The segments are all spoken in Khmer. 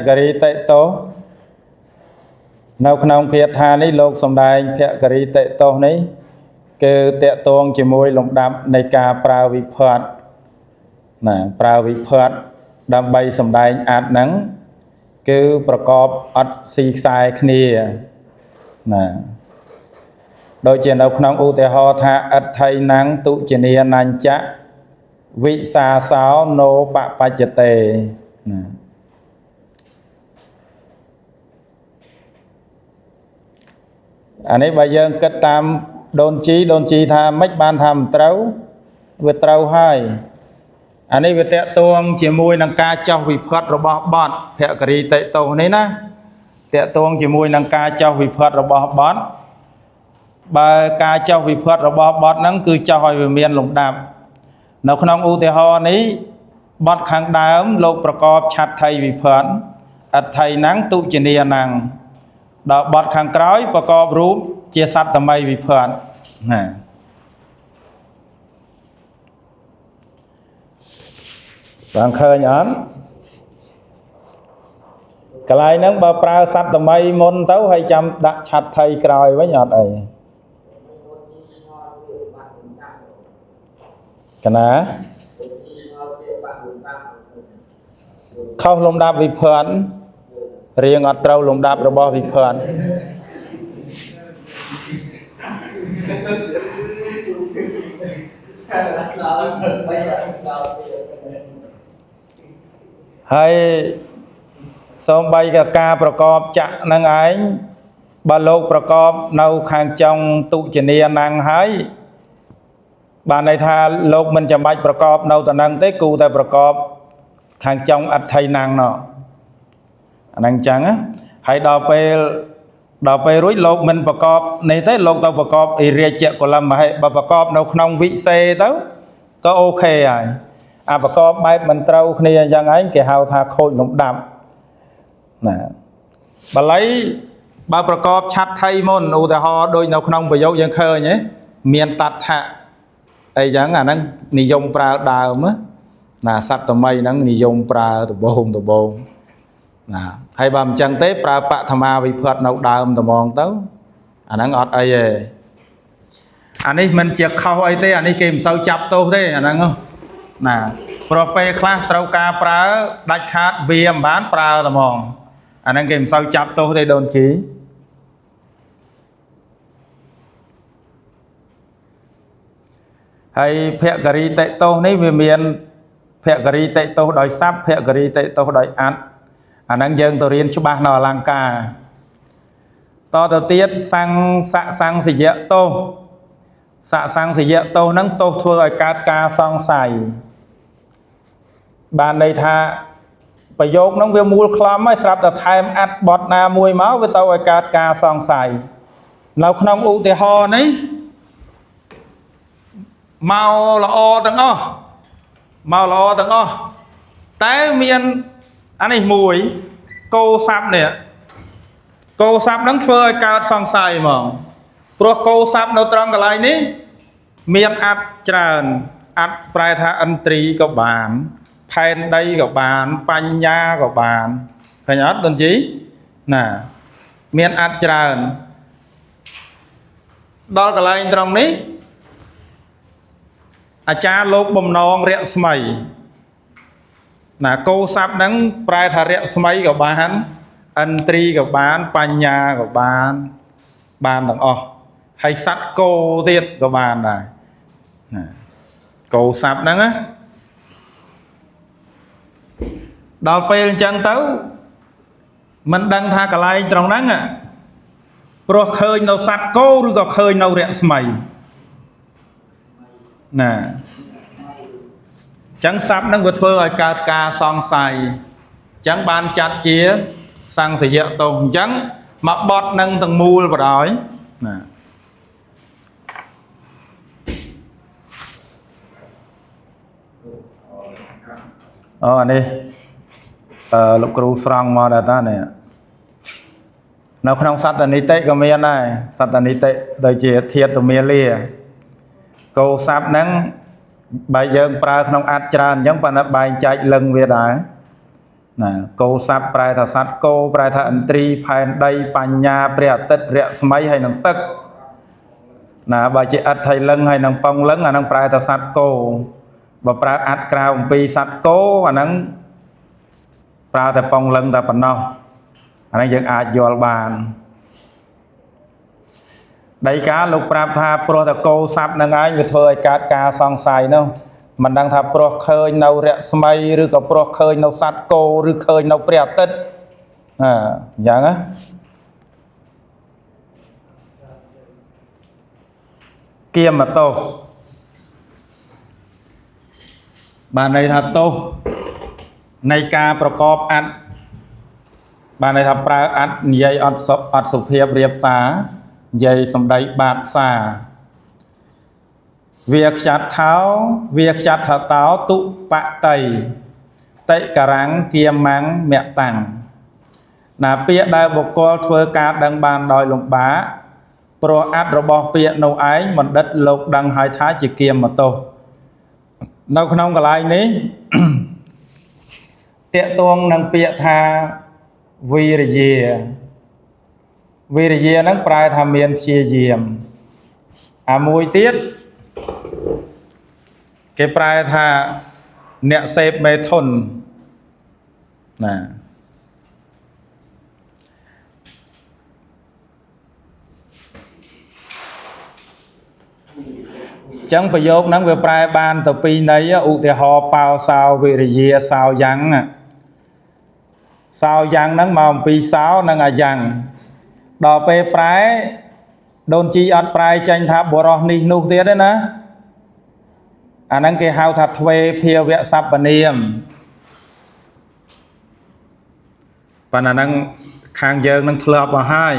គរិតិតោនៅក្នុងគាថានេះលោកសំដែងភគរិតិតោនេះគឺតកតងជាមួយលំដាប់នៃការប្រើវិភ័តណាប្រើវិភ័តដើម្បីសំដែងអត្ថហ្នឹងគឺប្រកបអត់ស៊ីខ្សែគ្នាណាដូចជានៅក្នុងឧទាហរណ៍ថាអដ្ឋៃណੰទុជនីនញ្ចៈវិសាសោណោបបច្ចតេណាអានេះបើយើងគិតតាមដូនជីថាម៉េចបានថាមិនត្រូវវាត្រូវហើយអានេះវាតកតងជាមួយនឹងការចោះវិភ័តរបស់បទភគរិតិតោនេះណាតកតងជាមួយនឹងការចោះវិភ័តរបស់បទបើការចោះវិភ័តរបស់បទហ្នឹងគឺចោះឲ្យវាមានលំដាប់នៅក្នុងឧទាហរណ៍នេះបទខាងដើមលោកប្រកបឆាត់ថៃវិភ័តអដ្ឋៃណੰទុជនីណੰដល់បទខាងក្រោយប្រកបរូបជាសត្តមីវិភ័តណាបានឃើញអត់កន្លែងហ្នឹងបើប្រើសត្តមីមុនទៅហើយចាំដាក់ឆាត់ថៃក្រោយវិញអត់អីកណាខុសលំដាប់វិភ័តរៀងអត់ត្រូវលំដាប់របស់វិភ័តហើយសូម្បីក៏ការប្រកបចៈនឹងឯងបើលោកប្រកបនៅខាងចុងទុជនីណੰហើយបានន័យថាលោកមិនចាំបាច់ប្រកបនៅតំណឹងទេគូតែប្រកបខាងចុងអដ្ឋៃណੰណោះអាហ្នឹងចឹងណាហើយដល់ពេលរួចលោកមិនប្រកបនេះទេលោកទៅប្រកបអិរិយកុលមហិបើប្រកបនៅក្នុងវិសេទៅក៏អូខេហើយអាប្រកបបែបមិនត្រូវគ្នាអញ្ចឹងឯងគេហៅថាខូចលំដាប់ណាបាលីបើប្រកបឆាត់ថៃមុនឧទាហរណ៍ដូចនៅក្នុងប្រយោគយើងឃើញហ៎មានតដ្ឋៈអីចឹងអាហ្នឹងនិយមប្រើដើមណាសត្តមីហ្នឹងនិយមប្រើដំបូងណាហើយបើមិនចឹងទេប្រើបឋមាវិភ័តនៅដើមត្មងទៅអាហ្នឹងអត់អីទេអានេះមិនជាខុសអីទេអានេះគេមិនសូវចាប់ទោសទេអាហ្នឹងណាព្រោះពេលខ្លះត្រូវការប្រើដាច់ខាតវាមិនបានប្រើត្មងអាហ្នឹងគេមិនសូវចាប់ទោសទេដូនជីហើយភគរិតិទោសនេះវាមានភគរិតិទោសដោយស័ព្ទភគរិតិទោសដោយអត្ថអាហ្នឹងយើងទៅរៀនច្បាស់នៅអលង្ការតទៅទៀតសង្សយៈទោសសង្សយៈទោសហ្នឹងទោសធ្វើឲ្យកើតការសង្ស័យបានន័យថាប្រយោគហ្នឹងវាមូលខ្លំហើយស្រាប់តែថែមអត្ថបទណាមួយមកវាទៅឲ្យកើតការសង្ស័យនៅក្នុងឧទាហរណ៍នេះមកល្អទាំងអស់មកល្អទាំងអស់តែមានអានេះមួយកោស័ព្ទនេះកោស័ព្ទហ្នឹងធ្វើឲ្យកើតសង្ស័យហ្មងព្រោះកោស័ព្ទនៅត្រង់កន្លែងនេះមានអត្ថច្រើនអត្ថប្រែថាឥន្ទ្រីក៏បានផែនដីក៏បានបញ្ញាក៏បានឃើញអត់ដូនជីណាមានអត្ថច្រើនដល់កន្លែងត្រង់នេះអាចារ្យលោកបំណងរស្មីណាកោស័ព្ទហ្នឹងប្រែថារស្មីក៏បានឥន្ទ្រីក៏បានបញ្ញាក៏បានបានទាំងអស់ហើយសត្វគោទៀតក៏បានដែរណាកោស័ព្ទហ្នឹងណាដល់ពេលអញ្ចឹងទៅមិនដឹងថាកន្លែងត្រង់ហ្នឹងព្រោះឃើញនៅសត្វគោឬក៏ឃើញនៅរស្មីណាអញ្ចឹងស័ព្ទហ្នឹងវាធ្វើឲ្យកើតការសង្ស័យអញ្ចឹងបានចាត់ជាសង្សយៈទោសអញ្ចឹងមកបត់នឹងទាំងមូលបដ ாய் ណាអូអានេះលោកគ្រូស្រង់មកដែរតានេះនៅក្នុងសត្តនីតិក៏មានដែរសត្តនីតិដូចជាធាតុមាលាកោស័ព្ទហ្នឹងបើយើងប្រើក្នុងអត្ថច្រើនអញ្ចឹងប៉ុន្តែបែងចែកលឹងវាដែរ ណាគោសัพប្រែថាសត្វគោប្រែថាឥន្ទ្រីផែនដីបញ្ញាព្រះអាទិត្យរស្មីហើយនឹងទឹកណាបើជាអដ្ឋៃលឹងហើយនឹងប៉ងលឹងអានឹងប្រែថាសត្វគោបើប្រើអត្តក្រៅអំពីសត្វគោអានឹងប្រើតែប៉ងលឹងតែប៉ុណ្ណោះអានឹងយើងអាចយល់បានដីកាលោកប្រាប់ថាព្រោះតែគោសัพនឹងឯងវាធ្វើឲ្យកើតការសង្ស័យនោះមិនដឹងថាព្រោះឃើញនៅរស្មីឬក៏ព្រោះឃើញនៅសត្វគោឬឃើញនៅព្រះអាទិត្យអញ្ចឹងណាគាមតោបានន័យថាទោសនៃការប្រកបអត្តបានន័យថាប្រើអត្តនិយាយអត់សុអត់សុភាពរៀបសារនិយាយសំដីបាបសារវាខ្ចាត់ថោវាខ្ចាត់ថតោទុបតីតិការាំងគាម៉ាំងមៈតាំងណាពាក្យដែលបុគ្គលធ្វើការដឹងបានដោយលំបាកព្រោះអត្តរបស់ពាក្យនោះឯងបណ្ឌិតលោកដឹងហើយថាជាគាមទោសនៅក្នុងកន្លែងនេះ តាកតងនឹងពាក្យថាវីរិយាវីរិយាហ្នឹងប្រែថាមានព្យាយាមអាមួយទៀតគេប្រែថាអ្នកសេពមេធុនណាចឹងប្រយោគហ្នឹងវាប្រែបានទៅពីរន័យឧទាហរណ៍ប៉ោសោវិរិយាសោយ៉ាងសោយ៉ាងហ្នឹងមកអំពីសោនិងអាយ៉ាងដល់ពេលប្រែដូនជីអត់ប្រែចេញថាបុរសនេះនោះទៀតទេណាអាហ្នឹងគេហៅថាទ្វេភាវៈសព្វនាមប៉ុន្តែហ្នឹងខាងយើងនឹងធ្លាប់មកហើយ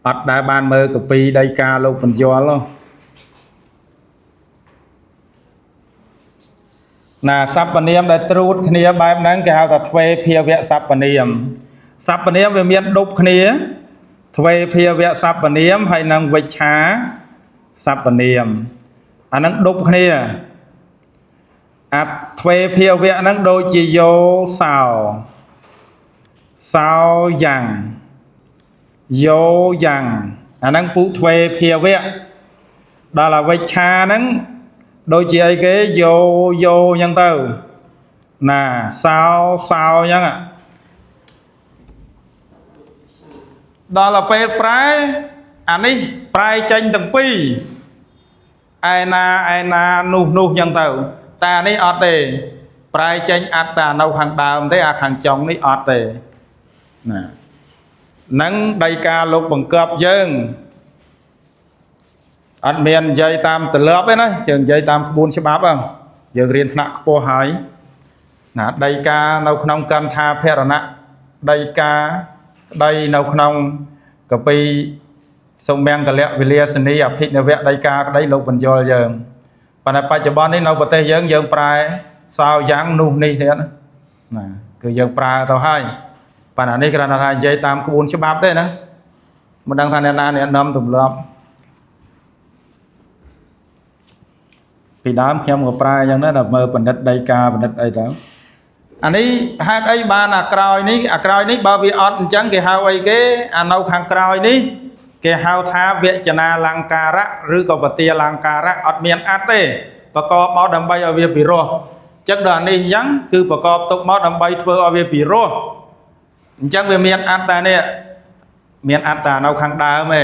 អត់ដែលបានមើលកពីដីកាលោកបញ្យល់ណាសព្វនាមដែលត្រួតគ្នាបែបហ្នឹងគេហៅថាទ្វេភាវៈសព្វនាមសព្វនាមវាមានដប់គ្នាទ្វេភាវៈសព្វនាមហើយនឹងវិច្ឆាសព្វនាមអាហ្នឹងដប់គ្នាអាទ្វេភាវៈហ្នឹងដូចជាយោសោសោយ៉ាងយោយ៉ាងអាហ្នឹងពុទ្វេភាវៈដល់អវិច្ឆាហ្នឹងដូចជាអីគេយោយោអញ្ចឹងទៅណាសោសោអញ្ចឹងដល់ទៅពេលប្រែអានេះប្រែចេញទាំងពីរឯណាឯណានោះនោះអញ្ចឹងទៅតែអានេះអត់ទេប្រែចេញអត្តតានៅខាងដើមទេអាខាងចុងនេះអត់ទេណានឹងដីកាលោកបង្កប់យើងអត់មាននិយាយតាមទម្លាប់ទេណាយើងនិយាយតាមក្បួនច្បាប់ហ្នឹងយើងរៀនថ្នាក់ខ្ពស់ហើយណាដីកានៅក្នុងកន្ថាភរណៈដីកាក្តីនៅក្នុងកពីសុមង្គលវិលាសនីអភិនវៈដីកាក្តីលោកបញ្យល់យើងប៉ុន្តែបច្ចុប្បន្ននេះនៅប្រទេសយើងយើងប្រែសោយ៉ាងនោះនេះទៀតណាគឺយើងប្រើទៅហើយប៉ុន្តែនេះគ្រាន់តែថានិយាយតាមក្បួនច្បាប់ទេណាមិនដឹងថាអ្នកណាអ្នកនាំទម្លាប់ពីដើមខ្ញុំក៏ប្រែយ៉ាងដែរដល់មើលបណ្ឌិតដីកាបណ្ឌិតអីទៅអានេះហេតុអីបានអាក្រោយនេះអាក្រោយនេះបើវាអត់អញ្ចឹងគេហៅអីគេអានៅខាងក្រោយនេះគេហៅថាវចនាលង្ការៈឬក៏បទាលង្ការៈអត់មានអត្តទេប្រកបមកដើម្បីឲ្យវាពិរោះអញ្ចឹងដល់អានេះអញ្ចឹងគឺប្រកបទុកមកដើម្បីធ្វើឲ្យវាពិរោះអញ្ចឹងវាមានអត្តតែនេះមានអត្តតែនៅខាងដើមទេ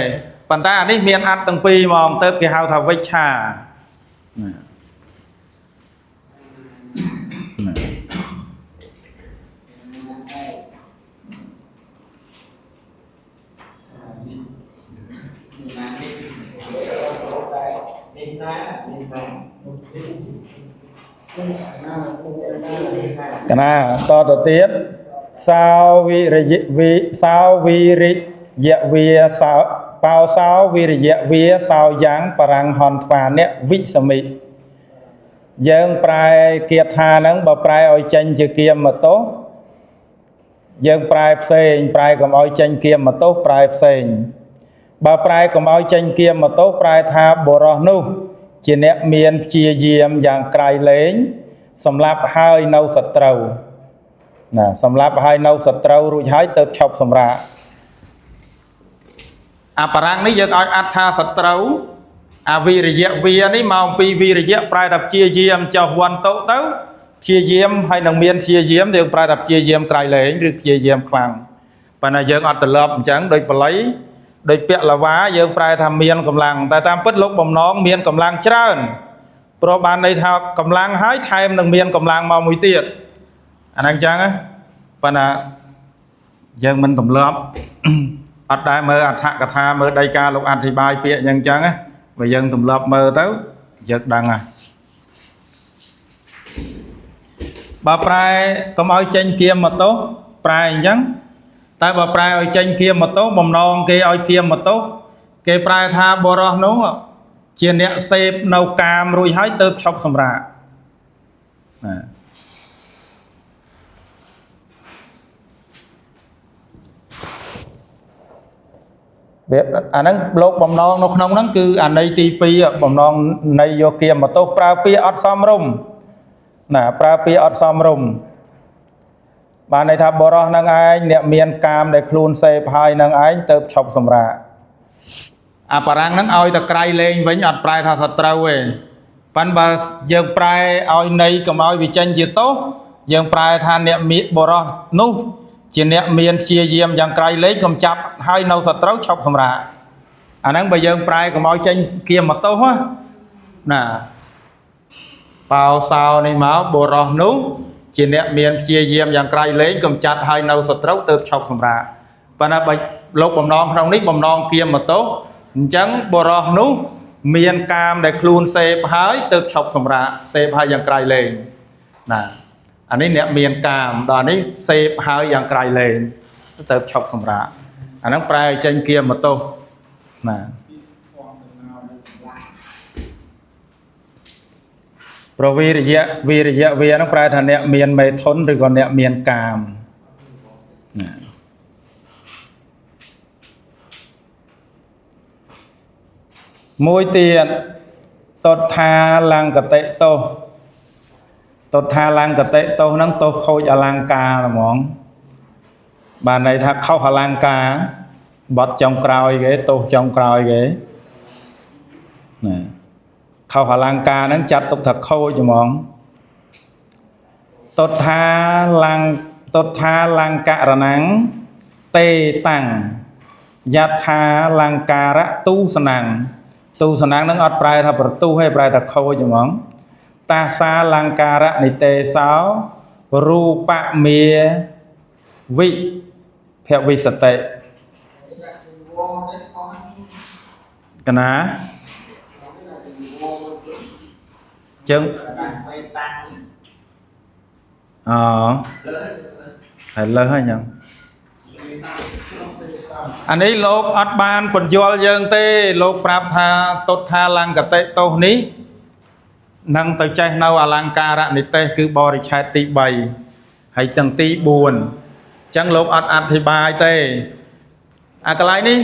ប៉ុន្តែអានេះមានអត្តទាំងពីរហ្មងទៅគេហៅថាវិច្ឆាកណាតទៅទៀតសោវិរិយវិសោវិរិយវាសោបោសោវិរិយវាសោយ៉ាងបរាំងហនថ្វាអ្នកវិសមិយើងប្រែគាថាហ្នឹងបើប្រែឲ្យចេញជាគាមទោសយើងប្រែផ្សេងប្រែកុំឲ្យចេញគាមទោសប្រែផ្សេងបើប្រែកុំឲ្យចេញគាមទោសប្រែថាបុរសនោះជាអ្នកមានព្យាយាមយ៉ាងក្រៃលែងសម្លាប់ហើយនៅសត្រូវ ណាសម្លាប់ហើយនៅសត្រូវរួចហើយទៅឈប់សម្រាកអបរាំងនេះយើងឲ្យអត្ថាសត្រូវអវិរិយវានេះមកអំពីវិរិយៈប្រែថាព្យាយាមចុះវន្តទៅទៅព្យាយាមហើយនឹងមានព្យាយាមយើងប្រែថាព្យាយាមក្រៃលែងឬព្យាយាមខ្លាំងប៉ុន្តែយើងអត់ត្រឡប់អញ្ចឹងដូចបល័យដូចពាក្យលវាយើងប្រែថាមានកម្លាំងតែតាមពិតលោកបំណងមានកម្លាំងច្រើនព្រោះបានន័យថាកម្លាំងហើយថែមនឹងមានកម្លាំងមកមួយទៀតអាហ្នឹងអញ្ចឹងណាប៉ុន្តែយើងមិនទម្លាប់ អត់ដែលមើលអត្ថកថាមើលដីកាលោកអធិប្បាយពាក្យអញ្ចឹងណាបើយើងទម្លាប់មើលទៅយើងដឹងហើយបើប្រែកុំឲ្យចេញគៀមម៉ូតូប្រែអញ្ចឹងតែបើប្រែឲ្យចេញគៀមម៉ូតូបំណងគេឲ្យគៀមម៉ូតូគេប្រែថាបរោះនោះជាអ្នកសេពនៅកាមរួចហើយទៅឈប់សម្រាកណាវាអាហ្នឹងលោកបំណងនៅក្នុងហ្នឹងគឺអាន័យទី2បំណងនៃយកគៀមម៉ូតូប្រើពាក្យអត់សមរម្យណាប្រើពាក្យអត់សមរម្យបានន័យថាបរោះនឹងឯងអ្នកមានកាមដែលខ្លួនសេពហើយនឹងឯងទៅឈប់សម្រាកអាបារាំងហ្នឹងឲ្យតែក្រៃលែងវិញអត់ប្រែថាសត្រូវទេប៉ិនបើយើងប្រែឲ្យន័យកុំឲ្យវាចេញជាទោសយើងប្រែថាអ្នកមានបរោះនោះជាអ្នកមានព្យាយាមយ៉ាងក្រៃលែងកុំចាប់ហើយនៅសត្រូវឈប់សម្រាកអាហ្នឹងបើយើងប្រែកុំឲ្យចេញគៀមទោសណាបោសោនេះមកបរោះនោះជាអ្នកមានព្យាយាមយ៉ាងក្រៃលែងកំចាត់ហើយនៅសត្រូវទៅឈប់សម្រាកប៉ុន្តែបើលោកបំណងក្នុងនេះបំណងគៀមទោសអញ្ចឹងបរោះនោះមានកាមដែលខ្លួនសេពហើយទៅឈប់សម្រាកសេពហើយយ៉ាងក្រៃលែងណាអានេះអ្នកមានកាមដល់នេះសេពហើយយ៉ាងក្រៃលែងទៅឈប់សម្រាកអាហ្នឹងប្រែឲ្យចេញគៀមទោសណាប្រវីរិយៈវីរិយៈវាហ្នឹងប្រែថាអ្នកមានមេធនឬក៏អ្នកមានកាមណាមួយទៀតតថាលង្កតិទោសតថាលង្កតិទោសហ្នឹងទោសខូចអលង្ការហ្មងបានន័យថាខុសអលង្ការបត់ចុងក្រោយគេទោសចុងក្រោយគេណាខុសអលង្ការហ្នឹងចាត់ទុកថាខូចហ្មងតថាលង្តថាលង្ករណੰទេតាំងយថាលង្ការៈទូសនំទូសនំហ្នឹងអត់ប្រែថាប្រទុះទេប្រែថាខូចហ្មងតាសាលង្ការៈនិទេសោរូបមេវិភវិសតិកណាចឹងអូហើយលើសហើយចឹងអានេះលោកអត់បានពន្យល់យើងទេលោកប្រាប់ថាតថាលង្កតិទោសនេះនឹងទៅចេះនៅអលង្ការនិទេសគឺបរិឆេទទី3ហើយទាំងទី4អញ្ចឹងលោកអត់អធិប្បាយទេអាកន្លែងនេះ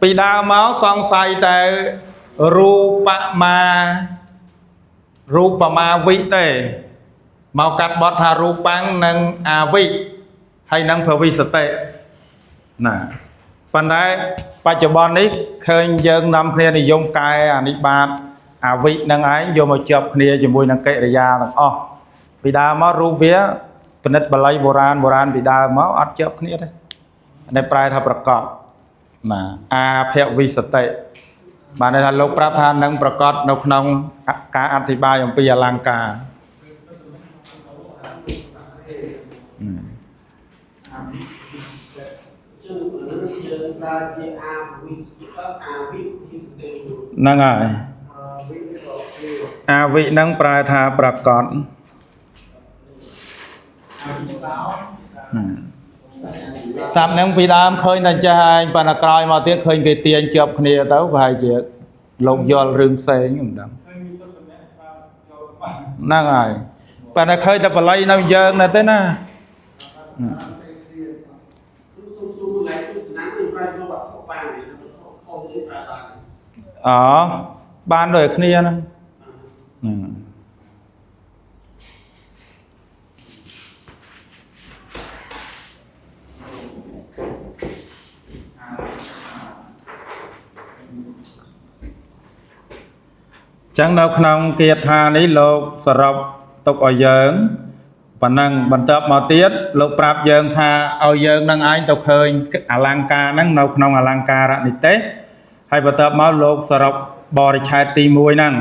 ពីដើមមកសង្ស័យតែរូបមារូបមាវិទេមកកាត់បត់ថារូបាំងនិងអាវិហើយនិងភវិសតិណាប៉ុន្តែបច្ចុប្បន្ននេះឃើញយើងនាំគ្នានិយមកែអានិបាតអាវិនឹងឯងយកមកជាប់គ្នាជាមួយនឹងកិរិយាទាំងអស់ពីដើមមករូបវាពិនិត្យបាលីបុរាណបុរាណពីដើមមកអត់ជាប់គ្នាទេនេះប្រែថាប្រកបណាអាភវិសតិបានន័យថាលោកប្រាប់ថានឹងប្រកបនៅក្នុងការអធិប្បាយអំពីអលង្ការ ចឹងនឹងយើងប្រើជាអាវិសអាវិជាសតិ ហ្នឹងហើយអាវិហ្នឹងប្រែថាប្រកបសាប់ហ្នឹងពីដើមឃើញតែចេះឯងប៉ុន្តែក្រោយមកទៀតឃើញគេទាញជាប់គ្នាទៅប្រហែលជាលោកយល់រឿងផ្សេងមិនដឹងហ្នឹងហើយប៉ុន្តែឃើញតែបល័យនៅយើងនៅទេណា ស៊ូស៊ូឡៃទស្សនៈនឹងប្រើវត្ថុបានខុសនេះប្រើបាន អូបានដូចគ្នាហ្នឹង ចឹងនៅក្នុងគាថានេះលោកសរុបទុកឲ្យយើងប៉ុណ្ណឹងបន្ទាប់មកទៀតលោកប្រាប់យើងថាឲ្យយើងនឹងឯងទៅឃើញអលង្ការហ្នឹងនៅក្នុងអលង្ការនិទេសហើយបន្ទាប់មកលោកសរុបបរិច្ឆេទទី1ហ្នឹង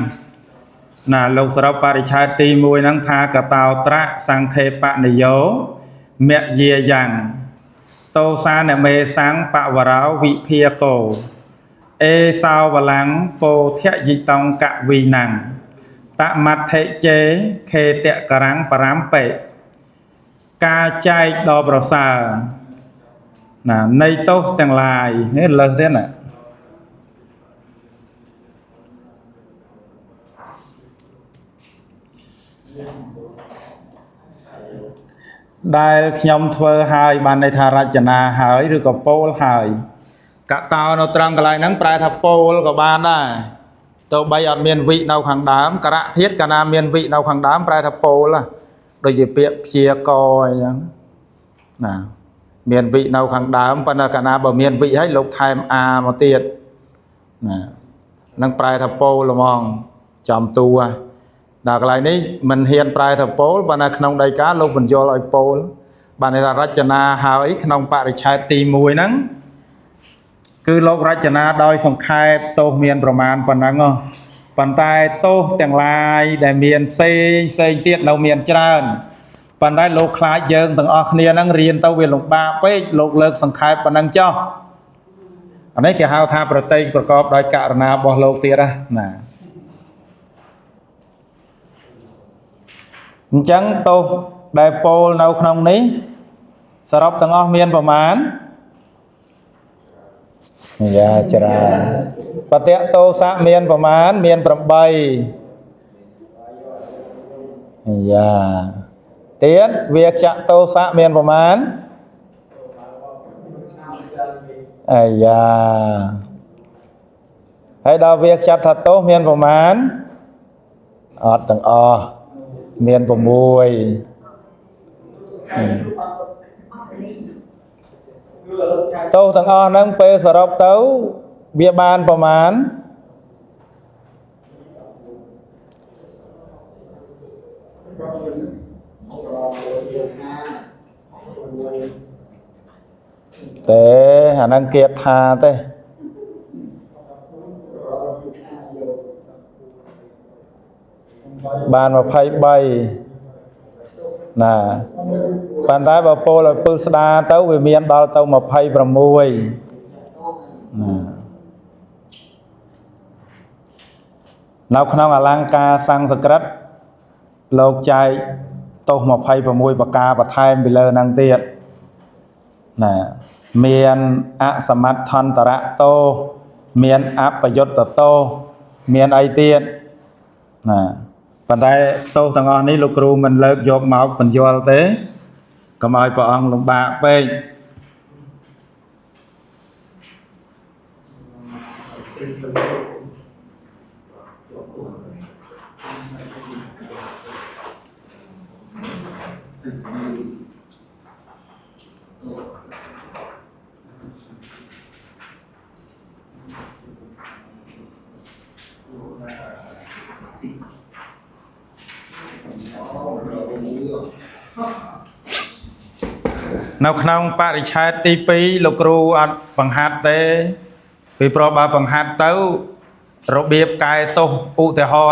ណាលោកសរុបបរិច្ឆេទទី1ហ្នឹងថាកតោត្រៈសង្ខេបនិយោមយាយ៉ាងតោសានមេសੰបវរោវិភាកោ អេសោវលាំងពោធយិតងកវីណੰតមត្ថិចេខេតករាំងបរំបិការចែកដ៏ប្រសើរណានៃទោសទាំងឡាយនេះលើសទៀតណាដែលខ្ញុំធ្វើហើយបានន័យថារចនាហើយឬក៏ពោលហើយកតោនៅត្រង់កន្លែងហ្នឹងប្រែថាពោលក៏បានដែរទោះបីអត់មានវិនៅខាងដើមករៈធាតុកាលណាមានវិនៅខាងដើមប្រែថាពោលហ៎ដូចជាពាក្យព្យាករអីចឹងណាមានវិនៅខាងដើមប៉ុន្តែកាលណាបើមានវិហើយលោកថែមអាមកទៀតណានឹងប្រែថាពោលហ្មងចំតួដល់កន្លែងនេះមិនហ៊ានប្រែថាពោលប៉ុន្តែក្នុងដីកាលោកបញ្យល់ឲ្យពោលបានន័យថារចនាហើយក្នុងបរិច្ឆេទទី1ហ្នឹង គឺលោករចនាដោយសង្ខេបទោសមានប្រមាណប៉ុណ្ណឹងហ៎ប៉ុន្តែទោសទាំងឡាយដែលមានផ្សេងផ្សេងទៀតនៅមានច្រើនប៉ុន្តែលោកខ្លាចយើងទាំងអស់គ្នាហ្នឹងរៀនទៅវាលំបាកពេកលោកលើកសង្ខេបប៉ុណ្ណឹងចុះអានេះគេហៅថាប្រតិប្រកបដោយករណារបស់លោកទៀតណាអញ្ចឹងទោសដែលពោលនៅក្នុងនេះសរុបទាំងអស់មានប្រមាណ យ៉ាច្រើនបតៈតោសៈមានប្រមាណមាន8យ៉ាទៀតវាចៈតោសៈមានប្រមាណអាយ៉ាហើយដល់វាចៈថាទោសមានប្រមាណអត់ទាំងអស់មាន6ទោសទាំងអស់ហ្នឹងពេលសរុបទៅវាបានប្រមាណទេអាហ្នឹងគេថាទេបាន23ណាប៉ុន្តែបើពោលឲ្យពឹសស្ដាទៅវាមានដល់ទៅ26ណានៅក្នុងអលង្ការសំស្ក្រឹតលោកចែកទោស26ប្រការបន្ថែមពីលើហ្នឹងទៀតណាមានអសមត្ថន្តរតោមានអបយុត្តតោមានអីទៀតណាប៉ុន្តែទោសទាំងអស់នេះលោកគ្រូមិនលើកយកមកបញ្យល់ទេកុំឲ្យព្រះអង្គលំបាកពេកនៅក្នុងបរិច្ឆេទទី2លោកគ្រូអត់បង្ហាត់ទេពីព្រោះបើបង្ហាត់ទៅរបៀបកែទោសឧទាហរណ៍